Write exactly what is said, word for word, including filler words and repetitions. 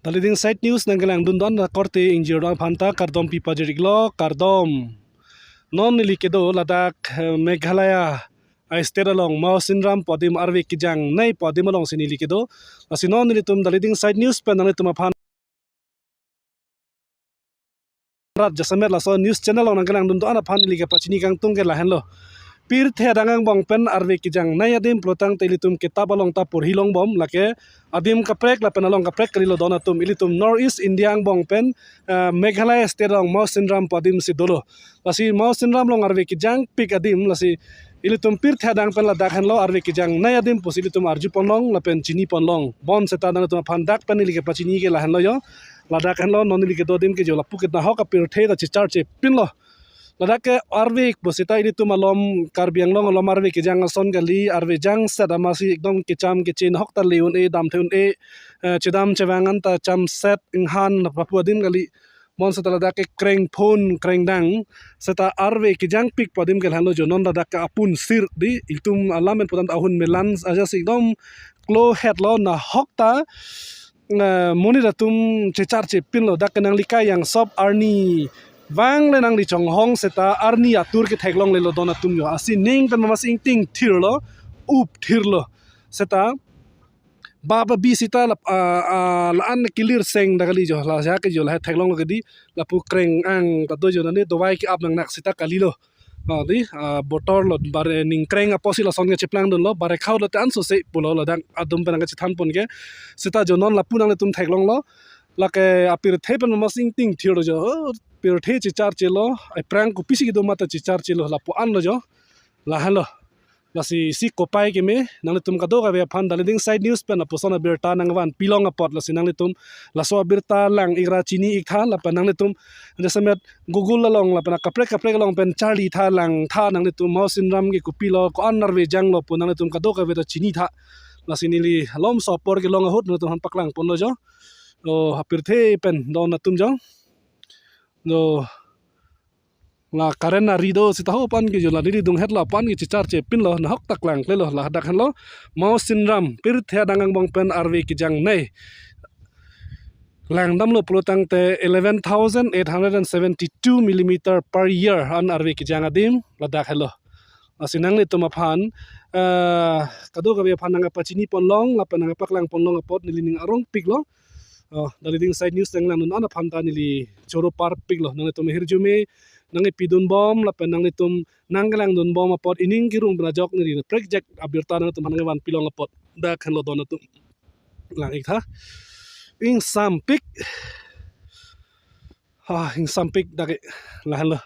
Dali ding side news nangkelangdun don akorte ingjir don aphanta kardom pi pajir-iklo, kardom. Non neli kedo ladak, eh, Meghalaya a-state along Mawsynram pu adim arve kejangnei pu adim alongsi neli kedo. Lasi non nelitum dali ding side news pen nanglitum aphan rat jasemet laso news channel along nangkelangdun don aphan neli kepachini kangtung ke lahenlo. Pirthe adang angbong pen arve kejangnei adim pulotangte ilitum kitap along ta porhi longbom, lake adim kaprek lapen along kaprek kalilo don atum. Ilitum North East India angbong pen, eh, Meghalaya state along Mawsynram pu adim si dolo. Lasi Mawsynram along arve kejangpik adim, lasi ilitum pirthe adang pen ladak henlo arve kejangnei adim pusi ilitum arjupon long lapen chinipon long. Bonseta nanglitum aphan dak pen neli kepachini ke lahenlo jo. Ladak henlo non neli kedo adim ke jo lapu ke nahok apirthe ta checharche pinlo. Ladak ke arve ik pusita ilitum alom Karbi Anglong alom arve kejang ason kali, arve jangset amatsi ekdom kecham keche nahok ta le un-e, damthe un-e, eh, chedam chevang anta chamset inghan lapu adim kali. Bonseta ladak ke krengphon krengdang seta arve kejangpik pu adim ke lahenlo jo. Non ladak ke apun sir di, ilitum alam pen putam ahun melan ajasi ekdom klohetlo, nahok ta, eh, monit atum checharche pinlo. Dak ke nanglikai yangsop arni vang le nangli chonghong seta arni atur ketheklonglelo don atum jo. Asi ning pen amatsi ingting thirlo, up thirlo. Seta baba bi sita la, ah, ah, la-an kilir seng dak kali jo. La ja ke jo la theklonglo ke di, lapu kreng ang ta do jo, nani dawai ke-ap nangnak sita kalilo. Ah, di, ah, botor lo, bare ningkreng apotsi lason ke cheplangdunlo, bare khau lo te ansose pulo ladak atum pen nangkachethanpon ke. Seta jo non lapu nanglitum theklonglo. Lake apirthe pen amatsi ingting thirlo jo. Oh, pirthe checharchelo, aphrang kopisi kedo mata checharchelo, lapu anlo jo. Lahenlo. Lasi isi kopai keme, nanglitum kadokave aphan dali ding side news pen lapuson abirta nangvanpilong apot, lasi nanglitum laso abirta lang-ik ra chini-iktha, lapen nanglitum jasemet Google along lapen akaprek kaprek along pen charlitha langtha, nanglitum Mawsynram ke kopilo, ko-an arve janglo pu nanglitum kadokave ta chinitha. Lasi neli alomso apor kelong ahut nanglitum aphan paklangponlo jo. O, apirthe pen don atum jo. Do la current ari do sita ho pan ke jo, la neli dunghetlo pan ke checharche pinlo, nahok ta klangklelo. Ladak henlo Mawsynram pirthe adang angbong pen arve kejangnei. Langdamlo pulotangte eleven thousand eight hundred and seventy-two millimeter per year an arve kejang adim ladak henlo. Lasi nanglitum aphan, eh, kadokave aphan nangkapachinipon long lapen nangkapaklangpon long apot neli ning arongpiklo. Oh, dali ding side news nanglangdun don aphan ta neli choro parpiklo. Nanglitum hirjume nangkepidunbom lapen nanglitum nangkelangdunbom apot ining kirung pen ajok neli prekjak abirta nanglitum aphan nangvanpilong apot. Dak henlo don atum. Lang-iktha. Ingsampik. Ah, ingsampik dak ke lahenlo.